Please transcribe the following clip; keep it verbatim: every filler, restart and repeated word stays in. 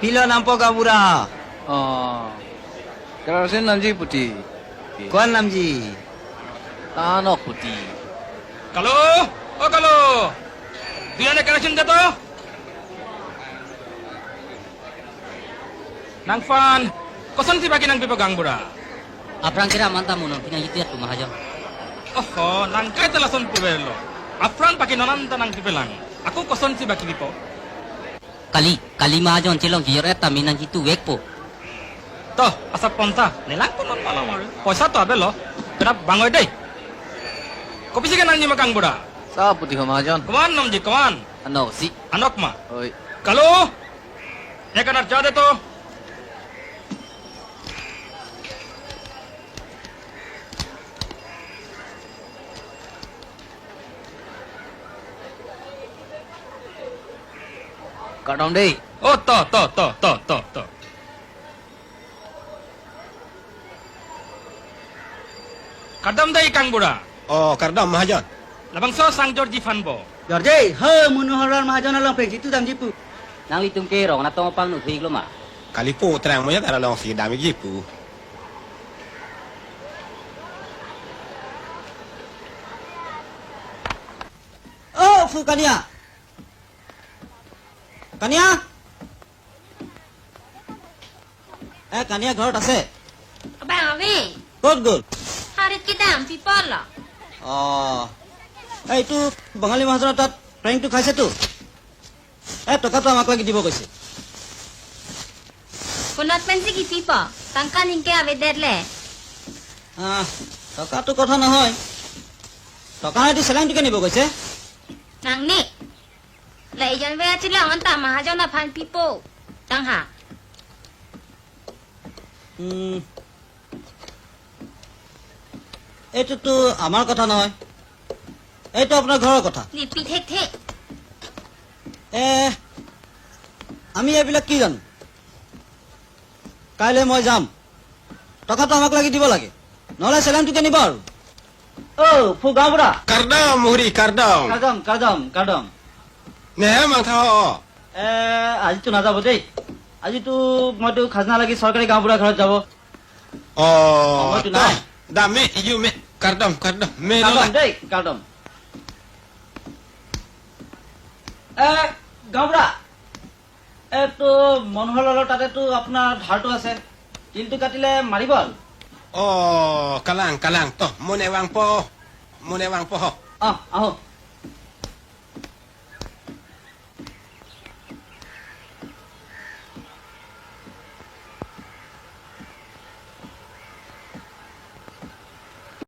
Pilo nampo gaonbura? Oh. Kerosene namji puti. Ko-an namji? Tanok puti. Kalo, o Kalo. Duijan connection de to. Nangphan kosonsi baki nangpipo gaonbura? Aphrang kira manta mo nangpi nangji tiat tu mahajon. Oho, nang kaita lason puverlo. Aphrang baki non anta nangpipelang. Ako kosonsi baki pipo? Kali, kali mahajon chelong kijor et tame nangchituvekpo. To, asap ponta, nelang pon non malam ari. Poisa to avelo. Kedap bang oi dei. Kopisi ke nangji ma gaonbura? Sa puti ho mahajon. Ko-an namji ko-an? Anok si. Anok ma? Oi. Kalo. Ek anar ja de to. Kardom dei. Oh, to, to, to, to, to, to. Kardom dei gaonbura. Oh, kardom mahajon. Labangso sangjorji aphan bo. Jorji, he Manohar Lal mahajon along pen chitu damji pu. Nanglitum ke rong natong apang nukhuiklo ma? Kalipo, terang mo ya tara long si damji pu. Oh, Fu Kania. Kania? এ, কানিয়া ঘৰত আছে? অবা, আমি ক'ত গ'ল? শাৰীত কিদাম, পিপল। অ। এ, এইটো বঙালী মানুহজনৰ তাত প্ৰেংকটো খাইছেতো। এ, টকাটো আমাক লাগি দিব কৈছে। Konat pensi kipipo, tangka ningke avedet le. আহ, টকাটো কথা নহয়। টকা নাইতো চেলেংটোকে নিব কৈছে। Nangni. La ejon ve achilong anta mahajon aphan pipo. Tangha. উম, এইটোতো আমাৰ কথা নহয়, এইটো আপোনাৰ ঘৰৰ কথা। Nipi thekthe. এ, আমি এইবিলাক কি জানো? কাইলৈ মই যাম, টকাটো আমাক লাগি দিব লাগে, নহ'লে চেলেংটোকে নিব আৰু। অ, ফু গাঁওবুঢ়া। Kardom, Muhri, kardom. Kardom, kardom, kardom. Nehe mangtha ho? এ, আজিতো নাযাব দেই। আজিতো মইতো খাজনা লাগি চৰকাৰী গাঁওবুঢ়া ঘৰত যাব। অ, সময়টো নাই। Dam me, yu me, kardom, kardom. Me kardom lo la. Dei, kardom. এ, গাঁওবুঢ়া। এইটো মনোহৰলালৰ তাতেতো আপোনাৰ ধাৰটো আছে। তিলটো কাটিলে মাৰিব আৰু। অ, kalang, kalang, to, mo ne vangpo, mo ne vangpo ho. অ, আহক।